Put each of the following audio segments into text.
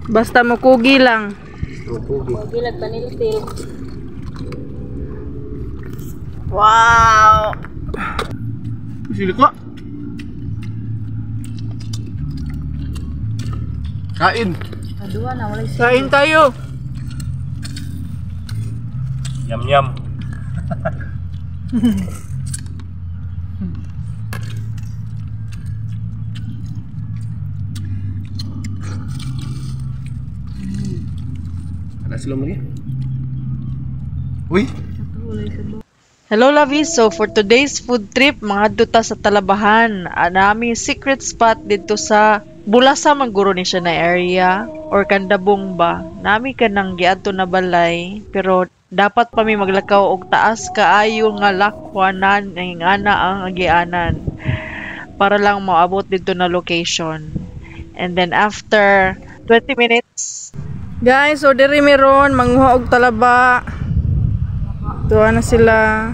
Basta mukugi lang. Mukugi. Kugi lang paniltil. Wow! Sili ko. Kain. Kain tayo. Yum yum. Ada silom lagi. Uy. Hello lovies! So for today's food trip, mangadto ta sa Talabahan. Ang aming secret spot dito sa Bulasa man guro ni siya na area or Kandabong ba. Nami kanang giadto na balay pero dapat pa mi maglakaw og taas kaayo nga lakwanan ang ana ang agianan para lang moabot dito na location. And then after 20 minutes, guys, so diri meron manguha og talaba. Tuwa na sila.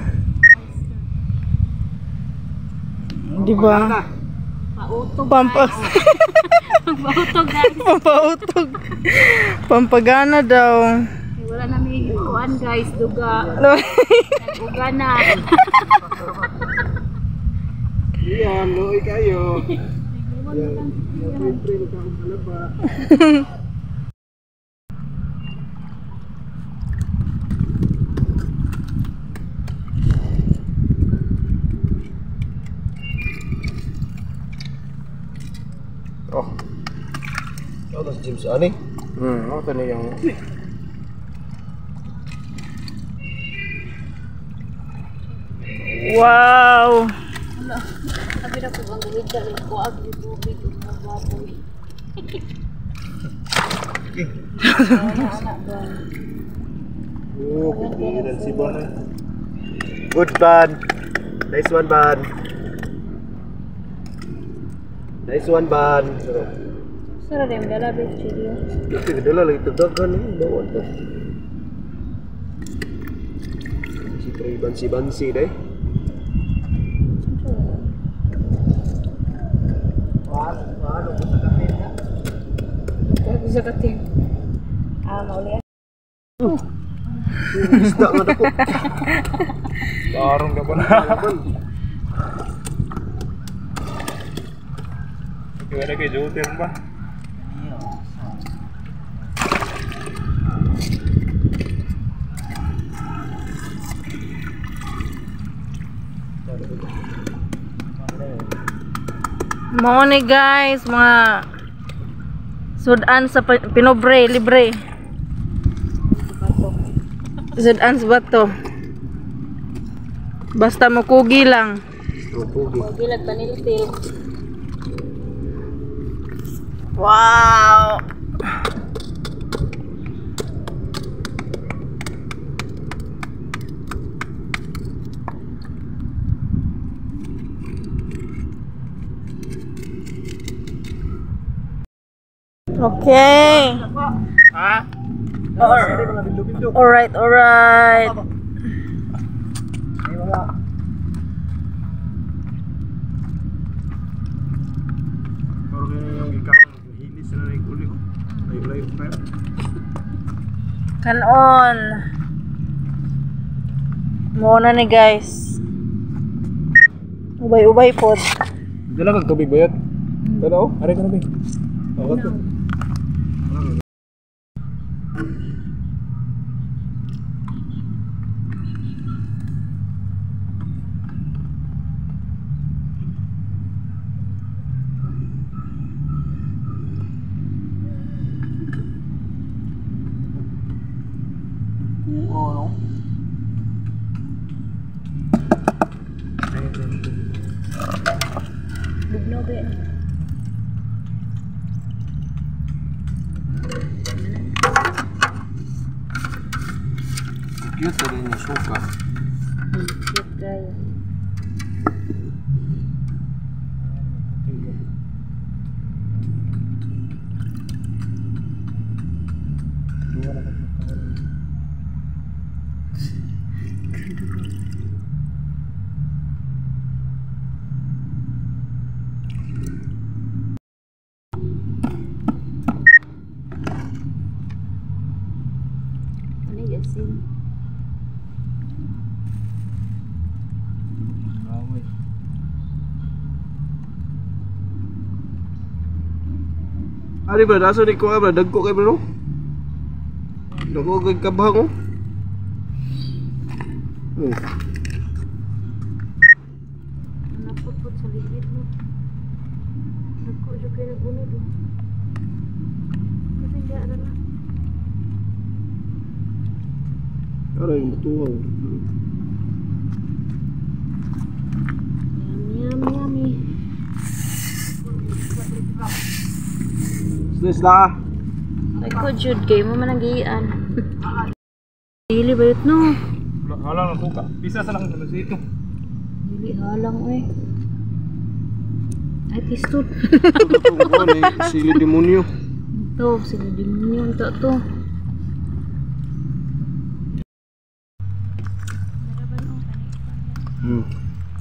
Di ba? Pautog. Pampa Pautog guys. Pampautog. Pampagana daw. Wala na may kuan guys, duga. Uga na. Iyan, luoy kayo. Yan, free na akong talaba. Oh. Oh, tas James ani. Oh tani yung Wow. Sabi na ko bang gawin ka kuag di tubig ug baboy. Oh, pipilan si Bon. Good ban. Nice one, ban. Nice one, ban. Sara rin dala be chili. Ito dala lagi tagdagan eh, bawal to. Si Pre Bansi Bansi deh. Sa katin. Ah, mauli. Isda nga dako. Tarong ka ba na? Kaya kay Joter ba? Mao ni guys, mga sudan sa pinobre, libre. Sudan sa bato. Basta mukugi lang. Mukugi. Kugi lang paniltil. Wow. Okay. Ha? Alright, alright. Pero kaya yung gikaon, hilis na lang uli ko. Layo-layo pa yun. Kanon. Muna ni guys. Ubay-ubay po. Dala kag tubig bayot. Pero, Aray ka na ba? ako to. Bugno ba yan? Cute rin yung suka. Cute kayo. Gising. Ari ba nasa ni ko ba dagko kay bro? Dagko kay kabang oh. Oh. Naputput sa ligid mo. Dagko jud kay nagunod oh. Kasi hindi ara na. Ara yung tuwa. Yummy, yummy, yummy. Slis la. Dagko jud kay mo man ang giian. Dili bayot no. Halang ng suka. Pisa sa lang dito. Dili halang oy. Ay pistol. Sili demonyo. Ito, sila demonyo unta to.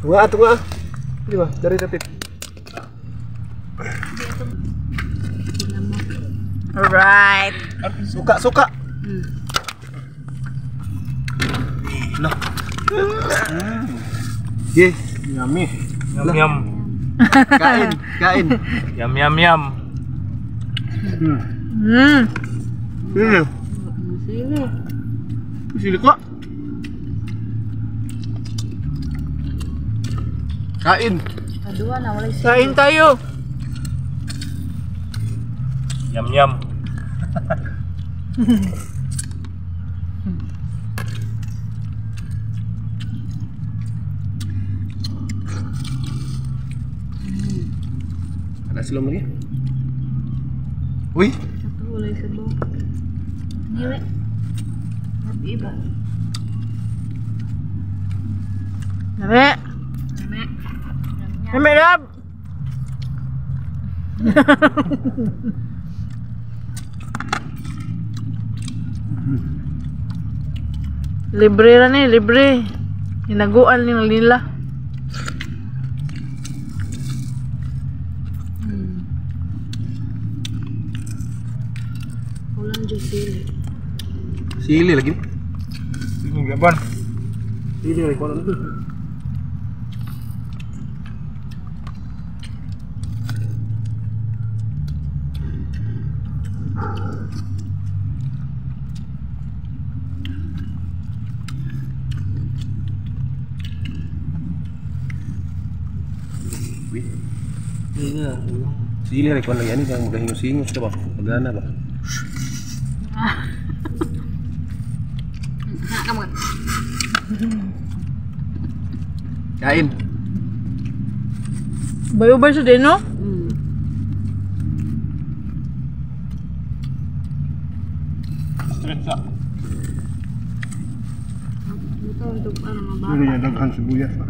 Tunga, tunga. Di ba? Dari dapit. Alright. Suka, suka. Lah. Ye, yummy. Yum yum. Kain, kain. Yum yum yum. Sili. Sili ko. Kain. Kadua na walay sili. Kain tayo. Yum yum. Ada silom lagi. Uy, Ito walay sabaw. Niwe. Happy ba? Name. Name. Name love. Libre ra ni, libre. Hinaguan ni nila. Walang jud sili. Sili lagi. Sige gaban. Sili lagi kono tu. Sili lagi kono lagi ani kang magahingos-hingos ka ba? Pagana ba? Kain. Bayo-bayo siya din, no? Straight sa. Ito ang tugpa ng mga bata. Sili niya daghan sibuyas ba?